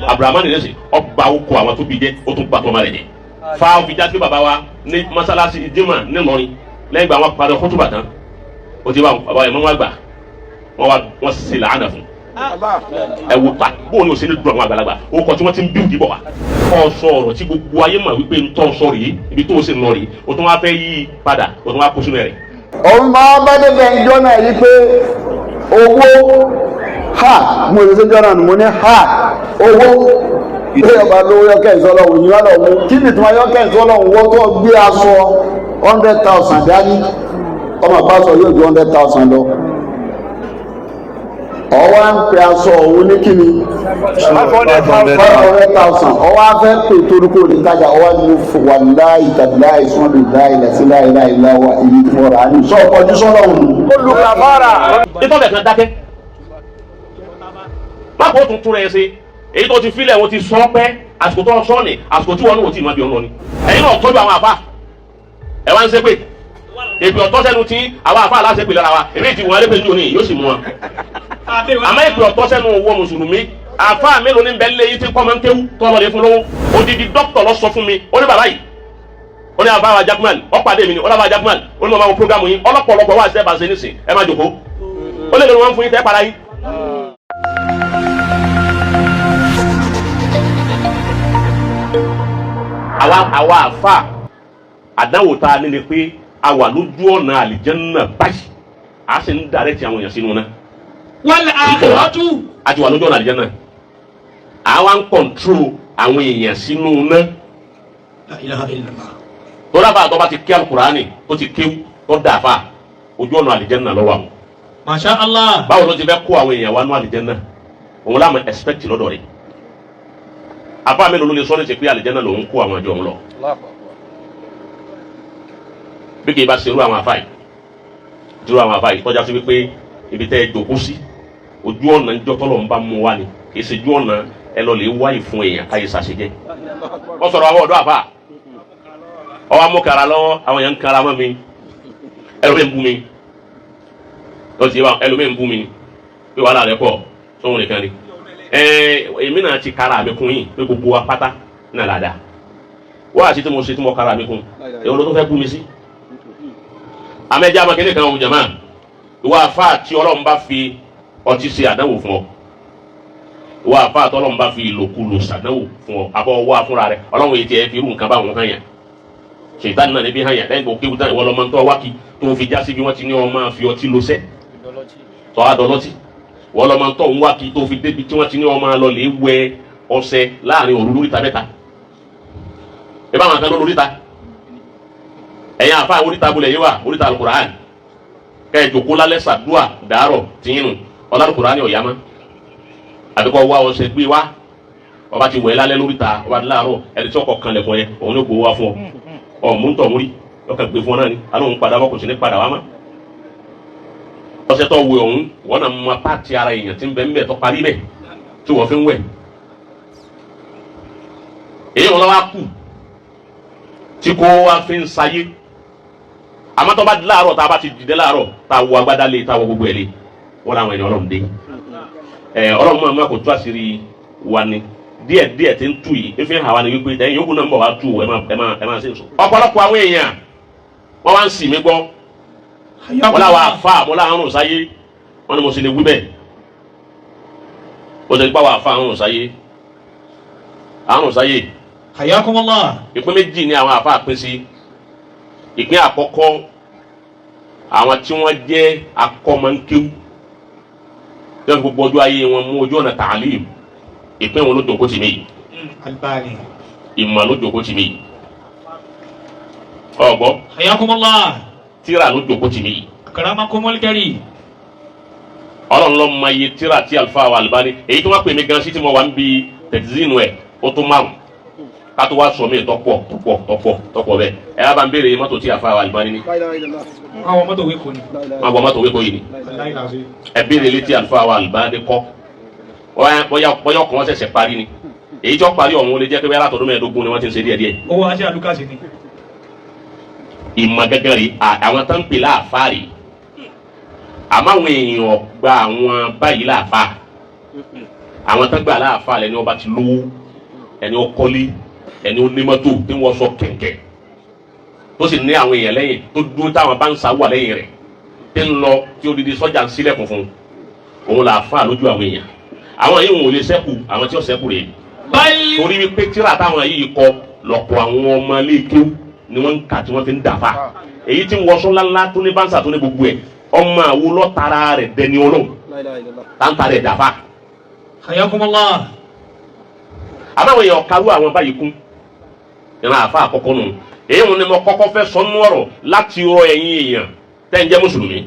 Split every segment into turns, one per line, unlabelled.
Abdulrahman ní sè ọba okò àwọn tó bí jẹ, ó tún bá tọmọ rẹ jẹ. Fa òfin jáde bàbá wa ní masalasi jimá ńìlọrin lẹ́yìn ìgbà wọn parí kútùbà tán, ó ti bá bàbá yẹn mọ́ àgbà wọn wá wọn sì làánà fún ẹ wò pa bóun ni o ṣe ní dùn àwọn àgbàlagbà o kọ tí wọ́n ti ń bí òdìbọ̀ wa. Kọ́ sọ ọ̀rọ̀ tí gbogbo ayé mà wípé ń tọ́ sọ rèé, ibi tó o sì ń lọ rèé, o tún wá fẹ́ yí padà, o tún wá kó sínú rẹ̀.
Òun máa bá débẹ̀ ìjọ náà yí pé owó ha mo lè ṣe jọ náà mo ní ha owó ilé ọba lówó yọkẹ́ ìsọlọ́hún yìí wọ́n lọ mú kí ni tí wọ́n yọkẹ́ ìsọlọ́hún wọ́n tó gbé aṣọ 100,000 dání, ọmọ àpáṣọ yóò ju 100,000 lọ, ọwọ́ ń pe aṣọ òun ní kíni 500,000, ọwọ́ á fẹ́ pè torí kò ní tajà, ọwọ́ ní mo wà láì tàbí láì sọ́n lè láì lẹ́sí láì láì láwà èyí tí mo rà á ní sọ ọkọ̀jú sọ́lọ́ òun.
Olùkàfàrà.
Nítorí kan dákẹ́ má kó tuntun rẹ̀ ṣe èyí tó ti filẹ̀ wọ́n ti sọ pẹ́ àsìkò tó sọ ni àsìkò tí wọ́n ní wọ́n ti máa bí ọ̀nà ni ẹ̀yin náà tọ́jú àwọn àfa ẹ̀ wá ń ṣépè èpè ọ̀tọ́ sẹ́nu tí àwọn àfa aláṣẹ pè lára wa, èmi ti wọ́n alẹ́ pé ní òní yóò sì mú wọn. Àmọ́ èpè ọ̀tọ́ sẹ́nu owó mùsùlùmí, àfa mélòó ní bẹ́ẹ̀ lé yìí tí kọ́ máa ń kéwú tọ́ lọ lè fún lówó. Odidi dókítà lọ sọ fún mi, ó ní bàbá yìí, ó ní àbáwá Jackman, ó pàdé mi ni, ó ní àbáwá Jackman, ó ní mo máa wo programu yín ọlọ́pọ̀lọpọ̀ wá ṣẹ́ bá ṣe nísìn, ẹ má jòkó, ó lè lè wọ́n fún yín tẹ́ para yín. Àwa àfa àdánwò tá a ní ni pé a wà lójú ọ̀nà àlìjẹ́nnà báyìí, a sì ń darẹ̀ ti àwọn èèyàn sínú náà.
Wal akhiratu.
A ti wà lójú ọ̀nà àlìjẹ́nnà, àwa ń kọ̀ntró àwọn èèyàn sínú náà.
La ilaha illallah.
Tó dábàá tó bá ti kí alukurani tó ti kéwú tó dàáfà, ojú ọ̀nà àlìjẹ́nnà lọ́wọ́ àwọn.
Masha Allah.
Báwo ló ti fẹ́ kó àwọn èèyàn wá nú àlìjẹ́nnà òun láàmú expect lọ́dọ̀ rẹ̀? Àfa mi ló lè sọ ní ti pé àlìjẹ́nnà lòun kó àwọn àjọ òun lọ bí kì í bá ṣerú àwọn àfa yìí dúró àwọn àfa yìí tọ́já sí wípé ibi tẹ́ ẹ jòkó sí ojú ọ̀nà ìjọ tọ́lọ̀ ń bá mú wa ni, kì í ṣe ojú ọ̀nà ẹ lọ lè wá ìfún èèyàn káyé ṣàṣejẹ́. Wọ́n sọ̀rọ̀ àwọn ọ̀dọ́ àfa ọwọ́ amúkara lọ́wọ́, àwọn èèyàn ń kara mọ́ mi, ẹlòmíì ń bú mi lọ́sí yìí, ẹlòmíì ń bú mi pé wàhálà rẹ pọ̀ sóhun nìkan ni. Ẹ èmi náà ti kara mi kún yìí pé gbogbo wa pátá náà ládàá wọ́n àti tí mo ṣe tí mo kara mi kún, èwo ló tó fẹ́ bú mi sí? Amẹ́jẹ́ amakẹ́lẹ́ kan ọ̀hún jẹ̀mọ́ ìwọ afa tí Ọlọ́run bá fi ọtí ṣe àdánwò fún ọ, ìwọ afa tí Ọlọ́run bá fi ìlòkulò ṣàdánwò fún ọ, àbọ̀ ọwọ́ afúnra rẹ Ọlọ́run yìí tiẹ̀ fi irú nǹkan báwọn hàn yàn, ṣètàn náà níbi hàn yàn lẹ́yìn tó kéwù tán, ìwọ lọ́mọ tó wá kí tó fi já sí bí wọ́n ti ní ọ máa fi ọtí lọ́sẹ̀ tọ́ adọ́lọ́tì, ìwọ lọ́mọ tó ń wá kí tó fi débi tí wọ́n ti ní ọ máa lọ lè wẹ ọṣẹ láàrin òru lóríta mẹ́ta, ìbá àwọn kan lóríta ẹ̀yin àfa oríta bulẹ̀ yìí wà oríta alukur'an kẹ́ ẹ̀ jòkó lálẹ́ sàdúà dàárọ̀ tìyínnu ọ̀là alukur'an ni ọ̀yàmá àbíkọ́ wá ọṣẹ gbé wá, ọba ti wẹ̀ lálẹ́ lóríta, ọba ti láàárọ̀ ẹni tí ọkọ̀ kan lẹ̀kọ́ yẹn òun yóò gbowó wá fún ọ, ọ̀ mú tọ̀ múrí ọkọ̀ gbé fún ọ náà ni alóhùn padà bọ́ kò sí ní padà wá mọ́. Ọṣẹ tó wẹ̀ ọ̀hún wọ́n náà mọ pàtì ara èèyàn tí ń bẹ ń bẹ tó parí bẹ̀ tí wọ́n fi ń wẹ̀ èyí wọn lọ́wọ́ kù tí kò wá fi ń sayé. Àmọ́ tó bá di láàárọ̀, tá a bá ti dìde láàárọ̀, tá a wọ agbádá lé, tá a wọ gbogbo ẹ̀ lé, wọ́n làwọn ènìyàn Ọlọ́run dé. Ẹ Ọlọ́run máa ma kò tú àṣírí wa ni díẹ̀ díẹ̀ tí ń tú yìí efi hàn wá ni wípé ẹ̀yin yòókù náà ń bọ̀ wá tú, ẹ má ẹ má ẹ má ṣe ń sọ. Ọ̀pọ̀lọpọ̀ àwọn èèyàn wọ́n wá ń sì mí gbọ́, wọ́n làwọn àfa àmọ́ láàrùn sáyé, wọ́n ní mo sì lè wí bẹ́ẹ̀, ó sì gbà wà àfa àrùn sáyé, àrùn sáyé.
Hayyakumullah.
Ìpín méjì ni àwọn àfa pín sí. Ìpín àkọ́kọ́, àwọn tí wọ́n jẹ́ akọ́mọ̀nkéwú tí wọ́n fi gbogbo ọjọ́ ayé wọn mú ojú ọ̀nà tààlìm, ìpín wọn ló jókòó tì mí yìí.
Albani.
Ìmọ̀ ló jókòó tì mí yìí, ọ̀gbọ́.
Hayyakumullah.
Tíra ló jókòó tì mí yìí.
Akramakumul karim.
Ọlọ́run ló mọ iye tíra tí àlùfáà wa Albani èyí tí wọ́n pè mí gan sí tí mo wà ń bi tẹ̀síìnù ẹ̀ ó tó márùn kátó wá sọ mí tọ́pọ̀ tọ́pọ̀ tọ́pọ̀ tọ́pọ̀ bẹ́ẹ̀. Ẹ wá bá ń béèrè mọ́tò tí àlùfáà wa Albani ní.
Àwọn mọ́tò wé kò ní.
Wọn bọ mọ́tò wéko yìí ni.
Wallahi lazim.
Ẹ béèrè létí àlùfáà wa Albani kọ́, bóyá bóyá ọkàn wọn ṣẹ̀ṣẹ̀ parí ni, èyí tí wọ́n parí ọ̀hún lè jẹ́ pé bóyá látọdún 15 ni wọ́n ti ń ṣe díẹ̀ díẹ̀.
Owó ajé àlùkàsì ni.
Ìmọ̀ gẹ́gẹ́ rí àwọn tó ń pè láàfáà rí, àmọ́ àwọn èèyàn gba àwọn báyìí láàfáà. Àwọn tán gbà láàfáà lẹni ọba ti lówó, ẹni ó kọ́lé, ẹni ó ní mọ́tò tí wọ́n sọ kẹ̀kẹ́, tó sì ní àwọn èèyàn lẹ́yìn tó dúró táwọn bá ń sa wà lẹ́yìn rẹ̀ tí ń lọ tí odidi sọ́jà ń sílẹ̀kùn fún un, òun là fà lójú àwọn èèyàn. Àwọn yìí wọn ò lè ṣẹ́kù, àwọn tí ó ṣẹ́kù rèé.
Bal
Torí wípé tíra táwọn yìí kọ lọ́pọ̀ àwọn ọmọ ilé kéwú ni wọ́n ń kà tí wọ́n fi ń dàfà. Èyí tí ń wọṣọ ńláńlá tó ní bánsà tó ní gbogbo ẹ̀, ọmọ àwo lọ́tara rẹ̀ dẹni Ọlọ́run táǹtà rẹ̀ dàfà.
Hayakumullah.
Àmọ́ àwọn èèyàn karú àwọn báyìí kún ìran àfa àkọ́kọ́ nù. Èyí wọn ni mo kọ́kọ́ fẹ́ sọ nú ọ̀rọ̀ láti rọ ẹ̀yin èèyàn tẹ́ ń jẹ́ mùsùlùmí,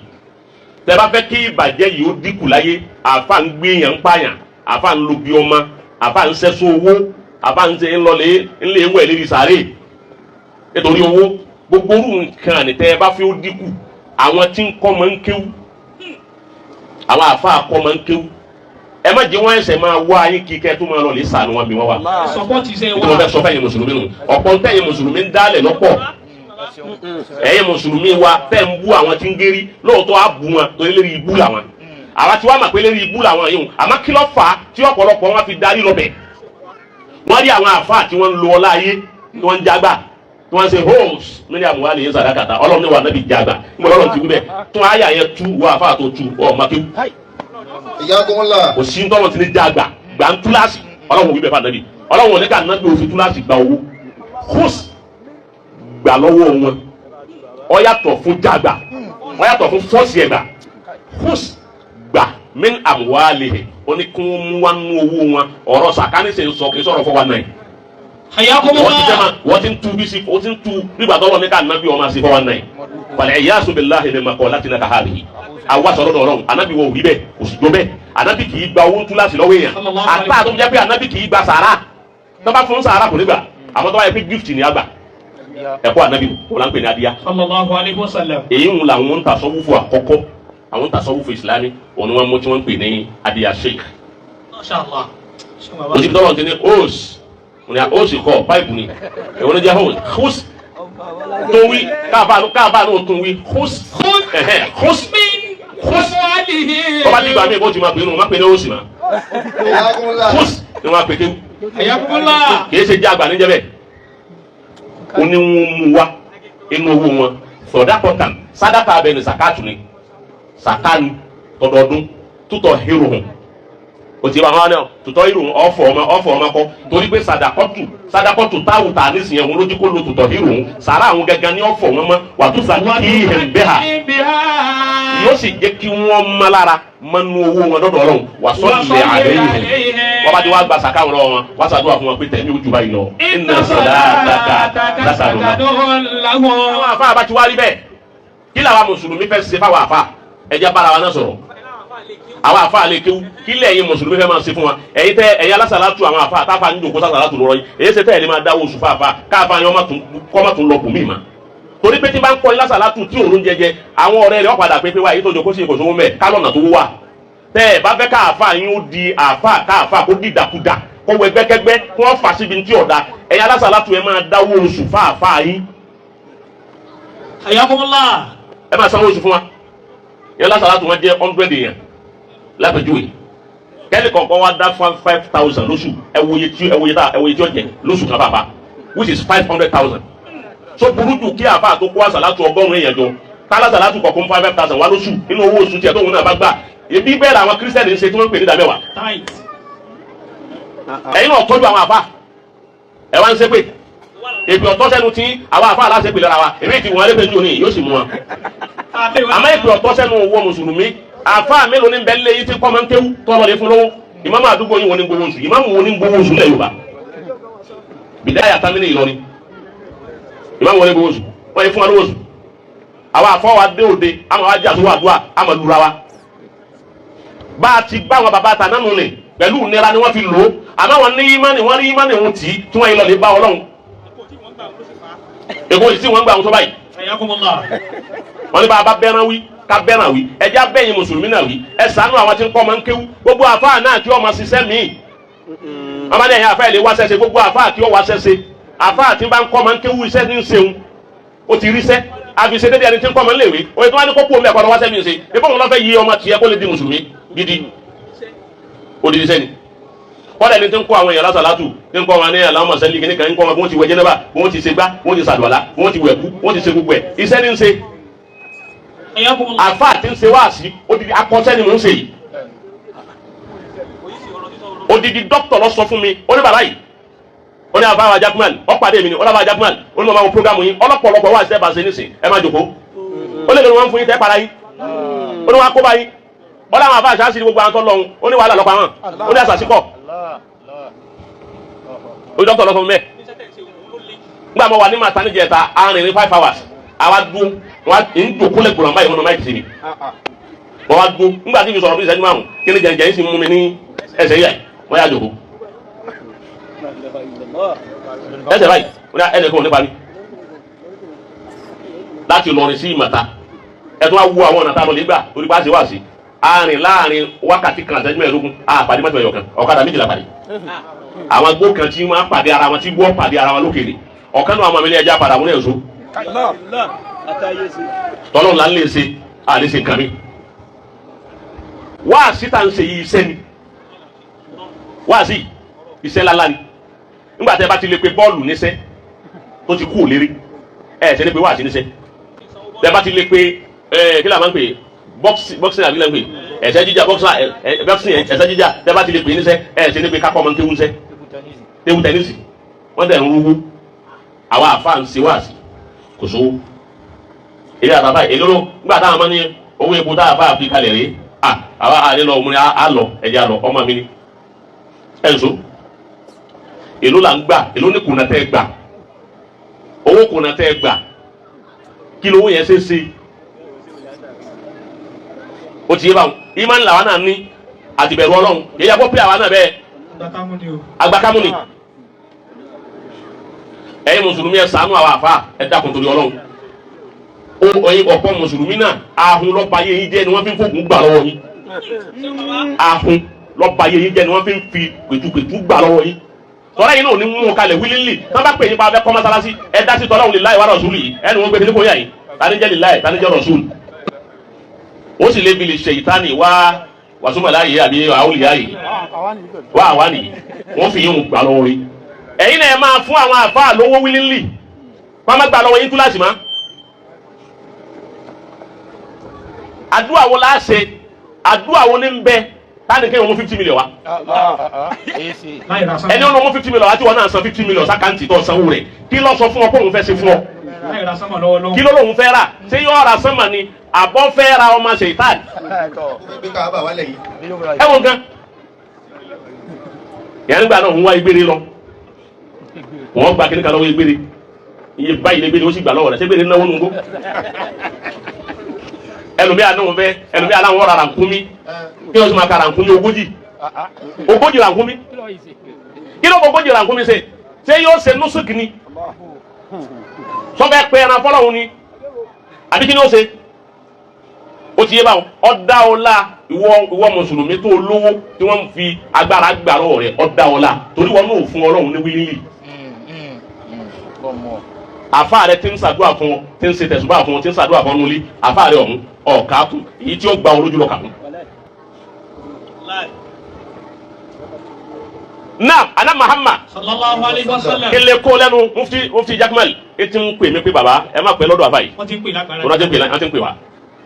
tẹ́ bá fẹ́ kí ìbàjẹ́ yìí ó dínkù láyé. Àfa ń gbé èèyàn ń pààyàn, àfa ń lo bí ọmọ, àfa ń sẹ́sọ owó, àfa ń ṣe ńlọlẹ̀ ńlẹ̀ ewé lérí sàárè nítorí owó. Gbogbo orú nǹkan àní tẹ́ ẹ bá fẹ́ ó dínkù, àwọn tí ń kọ́ mọ́ ń kéwú, àwọn àfa àkọ́ mọ́ ń kéwú, ẹ má jẹ́ wọ́n ẹsẹ̀ máa wá ayé kíkẹ́ tó máa lọ lè sànù wọn bí wọ́n wà.
Support iṣẹ́
Nítorí wọ́n
wa.
fẹ́ sọ fẹ́yìn mùsùlùmí nù, ọ̀pọ̀ tẹ̀yìn mùsùlùmí ń dálẹ̀ lọ́pọ̀. Ẹ̀yin mùsùlùmí wa tẹ̀ ń bú àwọn tí ń gérí, lóòótọ́ á bú wọn torí lérí ibú làwọn. Àwa tí wàá mà pé lérí ibú làwọn yìí, àmọ́ kí ló fà á tí ọ̀pọ̀lọpọ̀ wọn fi darí lọ́bẹ̀? Wọ́n rí àwọn àfáà tí wọ́n ń lo ọlá ayé, tí wọ́n ń jágbà, tí wọ́n ń ṣe holes nílẹ̀ àmúhálì yẹn sàdákàtà. Ọlọ́run ní wà nábì jágbà níbo lọ́rọ̀ ti wí bẹ́ẹ̀? Tún àyà yẹn tú wọ àfáà tó tú ọ̀ mákéwù.
Iyakumullah.
Kò sí ntọ́lọ́ ti ní jágbà gbà ń túláàsì. Ọlọ́run wí bẹ́ẹ̀ fún ànábì. Ọlọ́run ò ní ká ànábì òfin túláàsì gba owó hos gbà lọ́wọ́ wọn. Ó yàtọ̀ fún jágbà, ó yàtọ̀ fún fọ́ọ̀sì ẹ̀gbà. Hos gbà min àmúhálì ó ní kí wọ́n mú wá nú owó wọn. Ọ̀rọ̀ sàkánì sì ń sọ, kì í sọ̀rọ̀ 419. Wọ́n ti fẹ́ ma wọ́n ti ń tu bí sí, wọ́n ti ń tu nígbà tó lọ ní ká ànábì wọn máa ṣe 419. Wàlẹ̀ ẹ̀yà billahi min maqalatina ka hadhihi. Àwa sọ̀rọ̀ dọ̀rọ̀ ànábì wọn ò rí bẹ́ẹ̀, kò sì jọ bẹ́ẹ̀. Ànábì kì í gba owó ńtúláṣì lọ́wọ́ èèyàn. Àtà tó jẹ́ pé ànábì kì í gba sàrà, tó bá fún sàrà kò ní gbà, àmọ́ tó bá yẹ pé gift ni a gbà. Ẹ̀kọ́ ànábì kò là ń pè ní adíyá.
Sallallahu alayhi wa sallam.
Èyí ń la àwọn ń tasọ́wúfù àkọ́kọ́, àwọn ń tasọ́wúfù ìsìlámì, òun ni wọ́n mú tí wọ́n ń pè ní adíyá sheikh.
Masha Allah.
Òsì tọ́lọ̀ ti ní hose ní hose kọ́ páìpù ni. Èwo ló jẹ́ hose? Hose tó wí káàbà náà tún wí hose ẹ̀hẹ́ hose hose. Bọ́bá dìgbà míì bó ti máa pè é nù, má pè ní hose mà.
Iyakumullah.
Hose ni wọ́n á pè kéwù.
Hayakumullah.
Kì í ṣe jẹ́ àgbà níjẹ́ bẹ́ẹ̀. Ó ní wọ́n mú wá inú owó wọn sọ̀dákọ̀tàn sádàkà abẹni sàkátù ni sàkánu tọdọọdún tútọ̀ hírò hàn o ti bá wọn náà tutọ irun ọfọ ọmọ ọfọ ọmọ kọ, torí pé sadakọtù sadakọtù táwù tà nísìnyẹn òun lójú kó lo tutọ irun sàrà àwọn gangan ní ọfọ wọn mọ wà tó sà kí hẹn bẹ ha yóò sì jẹ́ kí wọ́n mọ lára mọ́nú owó wọn dọ́dọ̀ Ọlọ́run wà sọ́ọ̀lì àlẹ́ yìí. Wọ́n bá ti wá gba sàká wọn lọ́wọ́ wọn, wá sàdúrà fún wọn pé tẹ̀mí ojú báyìí lọ. Inna salataka lásàdùnà. Àwọn àfa àbá ti wá rí bẹ́ẹ̀, kí làwa mùsùlùmí fẹ́ ṣe fáwọn àfa? Ẹ̀jẹ̀ bára wa náà sọ̀rọ̀. Àwọn àfa àlè kéwú, kí lẹ́yìn mùsùlùmí fẹ́ máa ṣe fún wa? Ẹ̀yin tẹ́ ẹ̀yin alásàlátù, àwọn àfa àtàfà ń jòkó sàlátù lọ́rọ́ yìí, èyí ṣe tẹ́ ẹ̀ ní máa dáwọ́ oṣù fáfá káfá yẹn kọ́ má tún lọ bùnmí mà, torí pé tí bá ń kọ́ lásàlátù tí òun jẹjẹ, àwọn ọ̀rẹ́ rẹ̀ ọ̀padà pé pé wá èyí tó jòkó sí ìkòsówó mẹ́ kálọ̀nà tó wà. Tẹ́ ẹ̀ bá fẹ́ káàfà yín ó di àfà káàfà kó dìdàkudà, kó wọ ẹgbẹ́kẹ́gbẹ́, kó wọ́n fà síbi tí ọ̀dà, ẹ̀yin alásàlátù ẹ̀ máa dáwọ́ oṣù fáfá yín.
Hayakumullah.
Ẹ máa sanwó oṣù fún wa. Yẹn lásàlátù wọn jẹ́ 100 èèyàn lápèjúwe, kẹ́lí kọ̀ọ̀kan wá dá 5,000 lóṣù. Ẹ wòye tí ẹ wòye tá ẹ wòye tí ó jẹ lóṣù kan bàbá, which is 500,000. So burú jù kí àfa tó kó àsàlátù 100 èèyàn jọ kálásàlátù kọ̀ọ̀kan 5,000 wá lóṣù nínú owó oṣù tiẹ̀ tóun náà bá gbà. Ebi bẹ́ẹ̀ làwọn kírísítẹ́nì ń ṣe tí wọ́n ń pè ní ìdámẹ́wàá.
Tight.
Ẹ̀yin náà tọ́jú àwọn àfa, ẹ wá ń ṣépè èpè ọ̀tọ́ sẹ́nu tí àwọn àfa aláṣẹ pè lára wa. Èmi ti wọn alẹ́ pé ní yóò sì mú wọn, àmọ́ èpè ọ̀tọ́ sẹ́nu owó mùsùlùmí. Àfa mélòó ní bẹ́ẹ̀ lé yìí tí kọ́ máa ń kéwú tọ́lọ́ lè fún lówó? Ìmáàmù àdúgbò yìí wọ́n ní gbowó oṣù, ìmáàmù wọn ní gbowó oṣù lẹ̀ Yorùbá bìdáyà tamínì Ìlọrin, ìmáàmù wọn ní gbowó oṣù, wọ́n yẹ fún wa lówó oṣù. Àwọn àfọ wa dé òde àmọ́ wa jẹ́ àtúwò àdúrà àmọ́ lura wa bá a ti bá àwọn bàbá ta nánu nì pẹ̀lú ìnira ni wọ́n fi lò ó, àmọ́ wọn ní ìmánì, wọ́n rí ìmánì wọn tì í tí wọ́n yìí lọ lè bá Ọlọ́run. Èkó yìí tí wọ́n ń gbà wọn tó báyìí.
Hayakumullah.
Wọ́n ní bá a bá bẹ́ràn wí ká bẹ́ràn wí, ẹjẹ́ abẹ́yìn mùsùlùmí náà wí. Ẹ ṣàánú àwọn tí ń kọ́ ọmọ ń kéwú. Gbogbo àfáà náà kí ọmọ ṣiṣẹ́ míì, wọ́n bá ní ẹ̀yìn àfáà lè wá ṣẹ́ṣe. Gbogbo àfáà kí ọ wá ṣẹ́ṣe. Àfáà tí bá ń kọ́ ọmọ ń kéwú, iṣẹ́ ní ń ṣeun, ó ti ríṣẹ́ àfi ṣe dédé. Ẹni tí ń kọ́ ọmọ ń léwe òye tó wá ní kókó omi ẹ̀kọ́ lọ wá ṣẹ́ mi ṣe ebó wọn lọ́fẹ́ yí ọmọ tiẹ̀ kó lè di mùsùlùmí gidi odidi sẹ́ni. Kọ́dà ní tí ń kọ́ àwọn èèyàn lásàlátù, tí ń kọ́ wọn ní aláwọ̀ sẹ́lí kìíní kan, ń kọ́ wọn bí wọ́n ti wẹ̀ jẹ́nẹ́bà, bí wọ́n ti ṣe gbá, bí wọ́n ti ṣàlùwàlá, bí wọ́n ti wẹ̀kú, bí wọ́n ti ṣe gbogbo ẹ̀. Iṣẹ́ ní ń ṣe.
Hayyakumullah.
Àfa àti ń ṣe wáàsí, odidi akọ́ṣẹ́ ni mò ń ṣe yìí. Odidi dókítà lọ sọ fún mi, ó ní bàbá yìí, ó ní àbáwá Jackman, ó pàdé mi ni, ó lábàá Jackman, ó ní mo máa wo programu yín, ọlọ́pọ̀lọpọ̀ wá sí ẹ̀ bá ṣe nísìn, ẹ máa jòkó. Ó lè lórí wọn fún yín tẹ́ para yín, ó ní wọn kó bá yín. Ó láwọn àbá àṣà sí gbogbo àwọn tó lọ́hùn, ó ní wàhálà lọ́pàá wọn, ó ní àṣàṣì kọ̀. Ó ní dókítà lọ sọ fún mi bẹ́ẹ̀. Nígbà mo wà ní màtá níjẹta, arìnrìn ní 5 hours, àwa dúró, wọn ń jòkó lẹ́gbọ̀n báyìí, wọn nà máìkì sí mi. Wọ́n wá dúró, nígbà tí mi sọ̀rọ̀ bí ìṣẹ́jú 5, kí ni jẹ̀ǹjẹ̀ yín sì mú mi ní ẹsẹ̀ yíyà yìí, wọ́n yà jòkó. Ẹsẹ̀ báyìí, wọ́n ní ẹnì kan ò ní parí. Láti Ìlọrin sí Ìmàta, ẹ tún wá wo àwọn ọ̀nà tá a lọ lè gbà lórí bá a ṣe wá sí. Arìn láàrin wákàtí kan àtẹ́jú 15, a pàdé mọ́tò ẹ̀yọ̀ kan, ọ̀kadà méjìlá pàdé. Àwọn agbó kan tí wọ́n pàdé ara wọn, tí wọ́n pàdé ara wọn lókèrè. Ọ̀kan náà àwọn ọmọ mi ní ẹja padà múlẹ̀ èso. Tọ́lọ́ ńlá ń lè ṣe, à lè ṣe nǹkan mi. Wáàsí tá à ń ṣe yìí iṣẹ́ ni. Wáàsí iṣẹ́ lálá ni. Nígbà tẹ́ bá ti lè pe bọ́ọ̀lù níṣẹ́ tó ti kú òlérí, ẹ ṣe ní pe wáàsí níṣẹ́. Tẹ́ bá ti lè pe kí la máa ń pè boxing àbí kí la ń pè ẹ̀ṣẹ́ jíjà, boxing ẹ̀ṣẹ́ jíjà, tẹ́ bá ti lè pè níṣẹ́, ẹ ṣe ní pe kákọ́ ọmọ kéwú níṣẹ́. Tébù tẹ́nísì wọ́n dẹ̀ ń rúwú. Àwa àfa ń ṣe wáàsí kò sówó. Èyí àtàfà èlò ló nígbà táwọn ọmọ ní owó epo tá a fà fi kalẹ̀ rèé. Àwa àlè lọ òmùrẹ́ á lọ ẹ̀jẹ̀ á lọ ọmọ mi ni. Ẹ̀ ń so èló là ń gbà, èló ní kùnà tẹ́ gbà, owó kùnà tẹ́ gbà, kí lówó yẹn ṣe ṣe. Ó ti yé báwọn ìmánì làwọn náà ní àtìbẹ̀rù Ọlọ́run yẹ yẹ kó pé àwa náà bẹ́ẹ̀ agbakamu ni. Ẹ̀yin mùsùlùmí ẹ ṣàánú àwọn àfa, ẹ dákun torí Ọlọ́run. Ó ẹ̀yin ọ̀pọ̀ mùsùlùmí náà, ahun lọ́ba yé yín jẹ́ ni wọ́n fi ń fògùn gbà lọ́wọ́ yín. Ahun lọ́ba yé yín jẹ́ ni wọ́n fi ń fi pẹ̀tùpẹ̀tù gbà lọ́wọ́ yín. Tọ́lá yìí náà ní mú kalẹ̀ wílílì tí wọ́n bá pè yín pa abẹ́ kọ́ mọ́sálásí, ẹ dá sí tọ́lá òun lè láì wá rọ̀ṣúlù yìí, ẹnu wọn gbé kí ní kò yà yín, tani jẹ́ lè láì, tani jẹ́ rọ̀ṣúlù. Ó sì lè bi lè ṣe ìtánì wá wàsúmọ̀lá yìí àbí àwòlíyá yìí wá àwa nìyí, wọ́n fi yín gbà lọ́wọ́ yín. Ẹ̀yin náà ẹ máa fún àwọn àfáà lówó wílílì, wọ́n má gbà lọ́wọ́ yín túláàsì má. Àdúrà wo la ṣe, àdúrà wo ní ń bẹ táni kéèyàn mú 50 million wá? Ẹni ọ̀nà mú 50 million wá tí wọn náà san 50 million sákàǹtì tó sanwó rẹ̀, kí ló sọ fún ọ pé òun fẹ́ ṣe fún ọ? Kí ló lóun fẹ́ rà? Ṣé yóò ra sánmà ni àbọ̀ fẹ́ ra ọmọ ṣèyítàn? Ẹ wọ nǹkan ìyá nígbà náà ń wá ìgbére lọ, wọ́n gba kíníkà lọ́wọ́ ìgbére, iye báyìí lè gbére ó sì gbà lọ́wọ́ rẹ̀. Ṣé gbére náwó nùgbó? Ẹlòmíà náà fẹ́, ẹlòmíà láwọn ọ̀rọ̀ rànkúnmí, kí ló sì máa ka rànkúnmí 40 ogójì rànkúnmí, kí ló fọ 40 rànkúnmí ṣe? Ṣé yóò ṣe nùsùkì ni? Sọfẹ́ pé ẹran fọlọ́hún ni àbí kí ni ó ṣe? Ó ti yé báwọn ọ̀dà ọ̀la. Ìwọ mùsùlùmí tó lówó tí wọ́n ń fi agbára gbà lọ́wọ́ rẹ̀, ọ̀dà ọ̀la torí wọn náà fún Ọlọ́run ní wílílì. Àfa rẹ ti ń ṣàdúrà fún ọ, tí ń ṣe tẹ̀sùbà fún ọ, tí ń ṣàdúrà fún ọ nulí, àfa rẹ ọ̀hún ọ̀ọ́ká kún èyí tí ó gba olójú lọ kà kún. Naam, ana Muhammad
sallallahu alayhi wa sallam.
Kele kó lẹ́nu mufti Jakmal e ti ń pè mí pé baba ẹ má pẹ́ lọ́dọ̀ àfa yìí.
Wọ́n ti ń pè lágbára.
Wọ́n ti ń pè, wọ́n ti ń pè wá.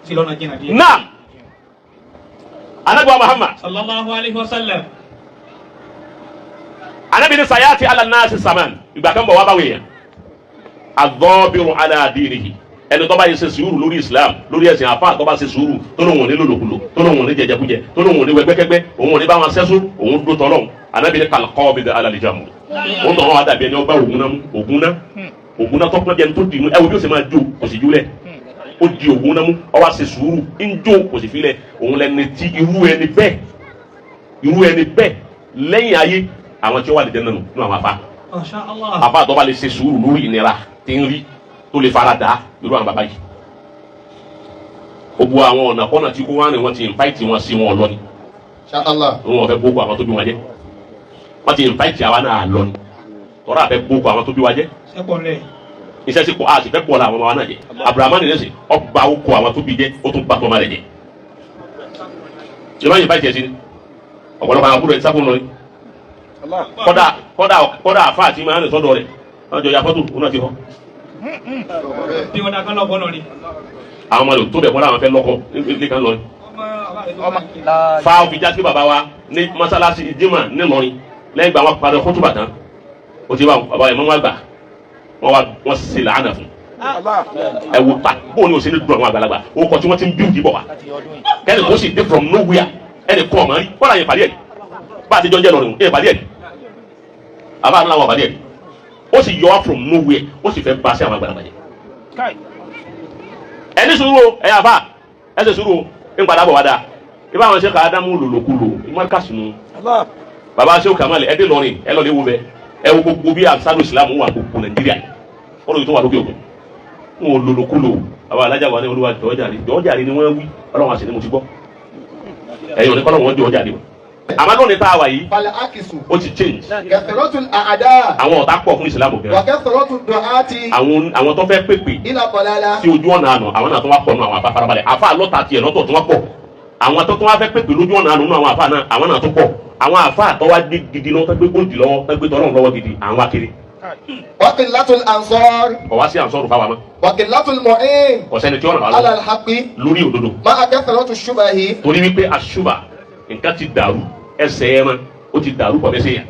Sí lọ́nà jìnnà díẹ̀.
Naam, anabi wa Muhammad
sallallahu alayhi wa sallam.
Anabi ni sayati ala nasi saman, ìgbà kan bọ̀ wá báwo yẹn adọ́bìrún ala dinihi, ẹni tó bá yẹ ṣe sùúrù lórí Islam, lórí ẹ̀sìn, àfa tó bá ṣe sùúrù, tó lóun ò ní lòlòkulò, tó lóun ò ní jẹjẹkújẹ, tó lóun ò ní wẹgbẹkẹgbẹ, òun ò ní bá wọn sẹ́sùn, òun dó tọ́lọ́hún. Anabi ni kalikọ́ bi alalijamu, òun tọ̀ wọn wá dàbí ẹni ọgbà ògùn náà mú, ògùn náà, ògùn náà tọkùnrin bí ẹni tó dì mú. Ẹ wo bí ó ṣe máa jó, kò sì júlẹ̀, ó di ògùn náà mú, ó wá ṣe sùúrù ń jó, kò sì filẹ̀. Òun lẹni tí irú ẹni bẹ́ẹ̀, irú ẹni bẹ́ẹ̀ lẹ́yìn ayé àwọn tí ó wà lè jẹ́ nínú àwọn afa.
Masha Allah.
Afa tó bá lè ṣe sùúrù lórí ìnira tí ń rí, tó lè fara dà irú àwọn bàbá yìí, ó bu àwọn ọ̀nà kọ́nà tí kò wá ní wọ́n ti invite wọn sí wọn lọ ni.
Insha Allah.
Wọn fẹ́ gbógun àwọn tó bí wọn jẹ́, wọ́n ti invite àwa náà lọ ni, tọ́ra àfẹ́ gbógun àwọn tó bí wa jẹ́.
Sẹ́pọ̀ lẹ̀.
Iṣẹ́ sì kọ́, a sì fẹ́ bọ̀ la àwọn ọmọ wa náà jẹ́. Abrahamu nìyẹn sì ọba ó kọ àwọn tó bí jẹ́, ó tún bá tọ́mọ rẹ̀ jẹ́. Ṣé wọ́n invite ẹ̀ sí ni ọ̀pọ̀lọpọ̀ àwọn àbúrò ẹ̀ sáfún lọ ni. Kọ́dà kọ́dà kọ́dà àfa àti máa ń rìn sọ́dọ̀ rẹ̀ wọ́n jọ ya fọ́tò òun náà ti họ.
Bí wọn dàgbà lọ́kọ́ lọ ni.
Àwọn ọmọ rẹ̀ tó bẹ̀ kọ́dà àwọn fẹ́ lọ́kọ nílé kan lọ ni. Fa òfin jásí bàbá wa ní mọ́sálásí jimá nílọrin lẹ́yìn ìgbà wọn parí kótóbà tán, ó ti bá bàbá yẹn mọ́ wọn gbà wọ́n wá wọ́n ṣe làánà fún ẹ wo pa bóun ni o ṣe ní dùn àwọn àgbàlagbà o kọ tí wọ́n ti ń bíwì bọ̀ wá kẹ́ni kò sì dé from nowhere, ẹnì kọ́ ọ̀mọ́ rí kọ́ra yẹn pàdé ẹ̀ bá a ti jọ ń jẹ́ lọ́rùn yẹn pàdé ẹ̀ àbá àná làwọn pàdé ẹ̀, ó sì yọ wá from nowhere, ó sì fẹ́ bá sí àwọn àgbàlagbà yẹn. Ẹni sùúrù o, ẹ yà fà ẹ ṣe sùúrù o, ń padà bọ̀ wá dáa. Ibà àwọn ṣe ká Ádámù lòlòkulò ìmọ̀ọ́kàsínú baba ṣe kàmáàlì ẹ dé lọrin, ẹ lọ lè wo bẹ, ẹ wo gbogbo bí ansaro Islam wà gbogbo Nàìjíríà yìí, wọn lóye tó wà lókè òkun ń wò lòlòkulò. Baba alájà wà ní olúwa jọjàre jọjàre ni wọn wí, Ọlọ́run àṣẹ ni mo ti gbọ́ ẹ̀yin òní kọlọ wọn jọjàre o. Àmọ́ lónìí tá a wà yìí,
فالعكس
ó ti change.
كثرة الأعداء
Àwọn ọ̀tá pọ̀ fún Islam gan.
وكثرة الدعاة
Àwọn tó fẹ́ pèpè
إلى ضلالة
sí ojú ọ̀nà àná, àwọn náà tó wá pọ̀ nù. Àwọn àfa farabalẹ̀, àfa lọ́ta tiẹ̀ lọ́tọ̀ tó wá pọ̀, àwọn tó tó wá fẹ́ pèpè lójú ọ̀nà àná nù, àwọn àfa náà, àwọn náà tó pọ̀. Àwọn àfa tó wá gbé gidi lọ́wọ́, tó gbé góòdì lọ́wọ́, tó gbé tọ́lọ́run lọ́wọ́ gidi, àwọn akiri.
وقلة الأنصار
Kọ̀ wá sí ànsọ́rù fáwa mọ́.
وقلة المعين
Kò sẹ́ni tí ó ràn wá
على
lọ́wọ́
الحق
lórí òdodo.
مع كثرة الشبه
Torí wípé àṣùbà nǹkan ti dàrú, ẹsẹ̀ ẹran ó ti dàrú pọ̀ mẹ́sẹ̀ yẹn.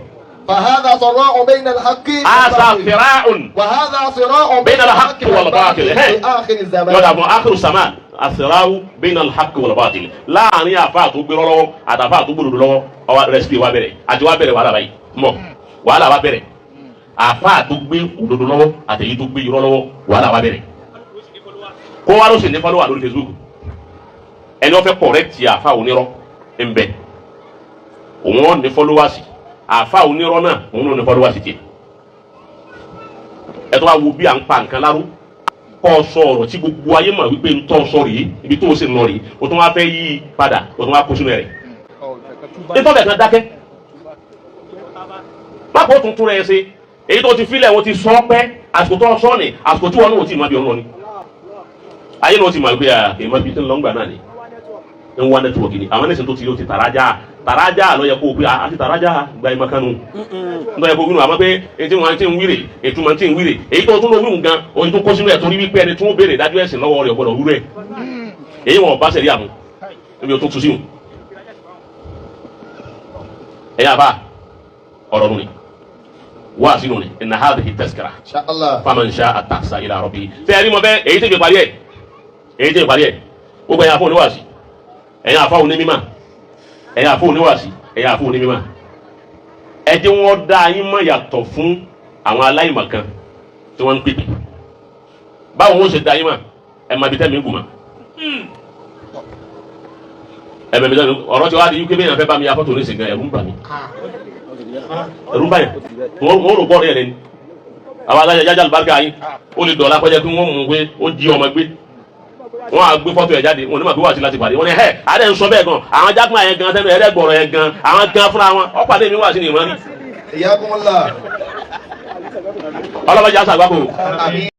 فهذا صراع بين الحق
Asa
والباطل
fira'un
وهذا صراع
بين الحق والباطل.
في آخر الزمان.
Yọ̀dà fún akhiru zaman, asirawu bayna al-haqqi wal-batil, láàrin àfa tó gbérọ́ lọ́wọ́ àtàfà tó gbòdòdó lọ́wọ́, ọwọ́ rẹsipì wa bẹ̀rẹ̀ àti wa bẹ̀rẹ̀ wàhálà báyìí mọ̀, wàhálà wa bẹ̀rẹ̀. Àfa tó gbé òdodo lọ́wọ́ àtẹ̀yí tó gbé irọ́ lọ́wọ́, wàhálà wa bẹ̀rẹ̀. Kó wa ló sì ní fọlọ́wà lórí Facebook, ẹni wọ́n fẹ́ kọ̀rẹ́tì àfa onírọ́ ń bẹ, òun ò ní fọlọ́wàsì, àfa onírọ́ náà òun ò ní fọlọ́wàsì tiẹ̀. Ẹ tó wá wo bí à ń pa nǹkan láró, kọ́ ọ sọ ọ̀rọ̀ tí gbogbo ayé mọ̀ wípé ń tọ́ sọ rèé, ibi tó o sì ń lọ rèé, o tún wá fẹ́ yí i padà, o tún wá kó sínú ẹ̀ rẹ̀ nítorí bẹ̀ kan dákẹ́ pápá ó tún rẹ̀ ṣe èyí tó ti filẹ̀ o ti sọ pẹ́ àsìkò tó sọ ni àsìkò tí wọn náà ò tí ì má bí ọ lọ ni ayé náà ó ti mọ̀ pé à èèmọ̀ bí tí ń lọ ń gbà náà ni ń wá nẹ́tíwọ̀kì ni. Àwọn ẹ̀sìn tó ti yóò ti tàrájà tàrájà ló yẹ kó o pé a ti tàrájà gba ìmọ̀ kanu ń tọ́ yẹ kó o wíwọ̀n, àmọ́ pé etí wọn ti ń wíre ètò wọn ti ń wíre èyí tó tún lọ wíwùn gan oyin tó kó sínú ẹ̀, torí wípé ẹni tó ń béèrè ìdájọ́ ẹ̀sìn lọ́wọ́ rẹ̀ gbọ́dọ̀ wúrẹ̀ èyí wọn bá sẹ̀rí àmú níbi tó tún síwùn. Ẹ̀yà bá ọ̀rọ̀ nù ni wá sínú ni inna hadhihi tazkira
إن شاء الله.
Faman sha'a attakhadha ila rabbi. Tẹ́ ẹ rí mọ bẹ́ẹ̀, èyí tẹ́ fi parí ẹ̀, èyí tẹ́ fi parí ẹ̀, gbogbo ẹ̀yin àfọ̀ oníwàásí, ẹ̀yin àfọ̀ onímímà, ẹ̀yin àfọ̀ oníwàásí, ẹ̀yin àfọ̀ onímímà, ẹ jẹ́ wọ́n dá yín mọ̀ yàtọ̀ fún àwọn aláìmọ̀kan tí wọ́n ń pèpè. Báwo wọ́n ṣe dá yín mọ̀? Ẹ̀ máa bi tẹ́ mi gùn mọ́, ẹ̀ mẹ̀ mi tẹ́ mi ọ̀rọ̀ tí wàá di wípé bẹ́ẹ̀ yẹn fẹ́ bá mi ya fọ́tò oníṣègùn, ẹ̀rù ń bà mí, ẹ̀rù ń bà yẹn, wọ́n rò bọ́ọ̀rù yẹn lẹ́ni àwọn alájà jájà àlùbáríkà yín, ó lè dọ̀la kọjá pé wọ́n mú un pé ó jí ọmọ gbé, wọ́n á gbé fọ́tò ẹ̀ jáde, wọ́n ní ma bí wàá sí láti pàdé wọ́n ní ẹ̀ adé ń sọ bẹ́ẹ̀ gan, àwọn jákùn àyẹn gan sẹ́nu ẹ̀rẹ́ gbọ̀rọ̀ yẹn gan, àwọn gan fúnra wọn ọ̀pàdé mi wà sí ni ìmọ̀ rí.
حياكم الله.
Ọlọ́mọdé àṣà àgbákò.
آمين.